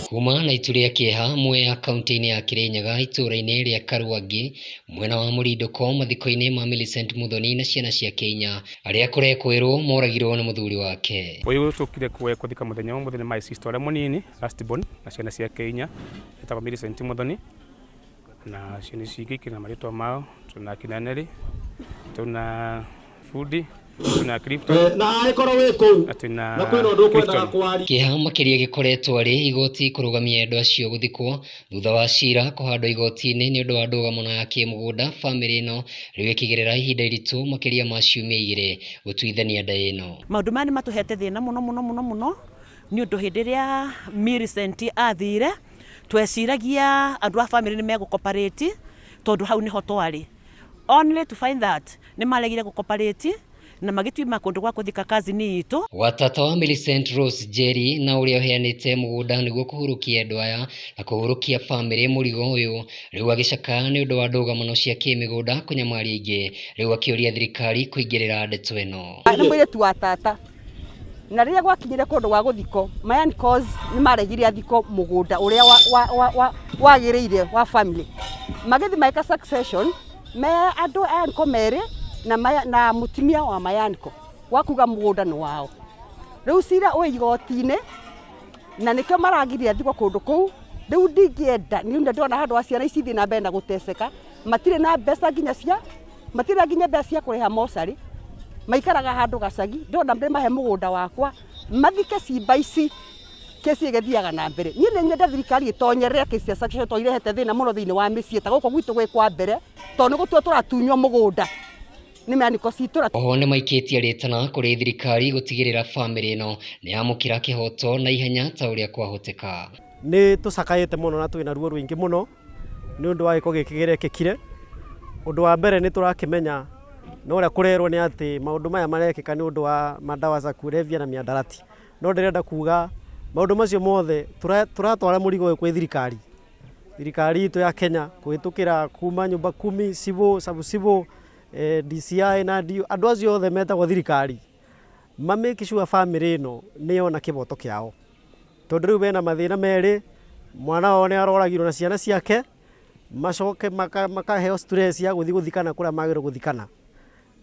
Kuma na itu rĩa kĩeha Mwea kaunti-inĩ ya Kirinyaga itũũra-inĩ rĩa Karwangi mwena wa Mũrindũko mathiko-inĩ ma Millicent Muthoni na ciana ciake inya arĩa kũrekwĩrwo moragirwo nĩ mũthuri wake. Ũyũ tũkire kũthika mũthenya wa mũthenya my sister ũrĩa mũnini last born na ciana ciake inya etagwo Millicent Muthoni na ciana ici ingĩ ikĩrĩ na marĩtwa mao tuna Kinaneri, tuna Fundi, tuna Clifton na angĩkorwo wĩ kũu na tuna na kwĩna ũndũ ũkwendaga Clifton. kwaria. Kĩeha makĩria gĩkoretwo arĩ igoti kũrũgamia endwa acio gũthikwo thutha wa cira kũhandwo igoti-inĩ nĩ ũndũ wa ndũgamano ya kĩmũgũnda. Bamĩrĩ ĩno rĩu ĩkĩgerera ihinda iritũ makĩria ma ciumia igĩrĩ gũtuithania nda ĩno. Maũndũ maya nĩ matũhete thĩna mũno mũno mũno mũno nĩ ũndũ hĩndĩ ĩrĩa Millicent athire tweciragia andũ a family nĩ megũ tondũ hau nĩho twarĩ, only to find that nĩ maregire gũ na magĩtuima kũndũ gwa kũthika cousin itũ. Watata wa Millicent Rose Njeri na ũrĩa ũheanĩte mũgũnda nĩguo kũhurukia endwa aya na kũhurukia bamĩrĩ mũrigo ũyũ rĩu agĩcakaya nĩ ũndũ wa ndũgamano cia kĩmĩgũnda kũnyamaria ingĩ, rĩu akĩũria thirikari kũingĩrĩra ndeto ĩno. Nĩ mũirĩtu wa tata na rĩrĩa gwakinyire kũndũ gwa gũthiko my uncles nĩ maregire athiko mũgũnda ũrĩa wagĩrĩire wa family, magĩthiĩ magĩka succession me andũ a uncle merĩ na mũtumia wa my uncle wa kuga mũgũnda nĩ wao. Rĩu cira wĩ igoti-inĩ na nĩkĩo maragiria thikwo kũndũ kũu. Rĩu ndingĩenda nĩ ndĩrona handũ wa ciana ici ithiĩ na mbere na gũteceka, matirĩ na mbeca nginya cia matirĩ nginya mbeca cia kũrĩha mocarĩ, maikaraga handũ gacagi. Ndĩrona ndĩmahe mũgũnda wakwa mathike cimba ici, kesi ĩgĩthiaga na mbere. Niĩ nĩ nyenda thirikari ĩtonyerere kesi cia succession tondũ irehete thĩna mũno thĩinĩ wa mĩciĩ ta gũkũ gwitũ gwĩ kwa mbere, tondũ nĩ gũtua tũratunywo mũgũnda nĩ mĩanĩko citũ. Oho nĩmaikĩtie rĩtana kũrĩ thirikari gũtigĩrĩra bamĩrĩ ĩno nĩyamũkĩra kĩhoto na ihenya ta ũrĩa kwahoteka. Nĩ tũcakaĩte mũno na twĩna ruo rũingĩ mũno nĩ ũndũ wa gĩko gĩkĩ gĩrekĩkire. Ũndũ wa mbere nĩ tũrakĩmenya na ũrĩa kũrerwo nĩ atĩ maũndũ maya marekĩka nĩ ũndũ wa madawa za kulevya na mihadarati. No ndĩrenda kuga maũndũ macio mothe tũratwara mũrigo ũyũ kwĩ thirikari. Thirikari itũ ya Kenya kũhĩtũkĩra kuma nyumba kumi, civil, sub civil, DCI na DO, andũ acio othe metagwo thirikari ma make sure family ĩno nĩ yona kĩboto kĩao, tondũ rĩu mena mathĩna merĩ, mwana wao nĩ aroragirwo na ciana ciake, macoke makaheo stress ya gũthiĩ gũthikana kũrĩa magĩrĩirwo gũthikana.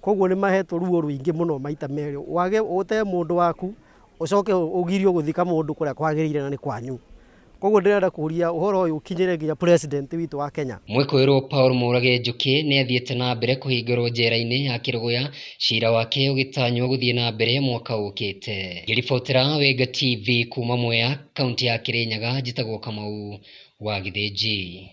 Koguo nĩ mahetwo ruo rũingĩ mũno maita merĩ, wage ũte mũndũ waku ũcoke ũgirio gũthika mũndũ kũrĩa kwagĩrĩire na nĩ kwanyu. Koguo ndĩrenda kũria ũhoro ũyũ ũkinyĩre nginya president witũ wa Kenya. Mwĩkũĩrwo Paul Mũrage Njũkĩ nĩ athiĩte na mbere kũhingĩrwo njera-inĩ ya Kĩrũgũya, cira wake ũgĩtanywo gũthiĩ na mbere mwaka ũkĩte. Ngĩribotera Wenga TV kuma Mwea, kaunti ya Kirinyaga, njĩtagwo Kamau wa Gĩthĩnji.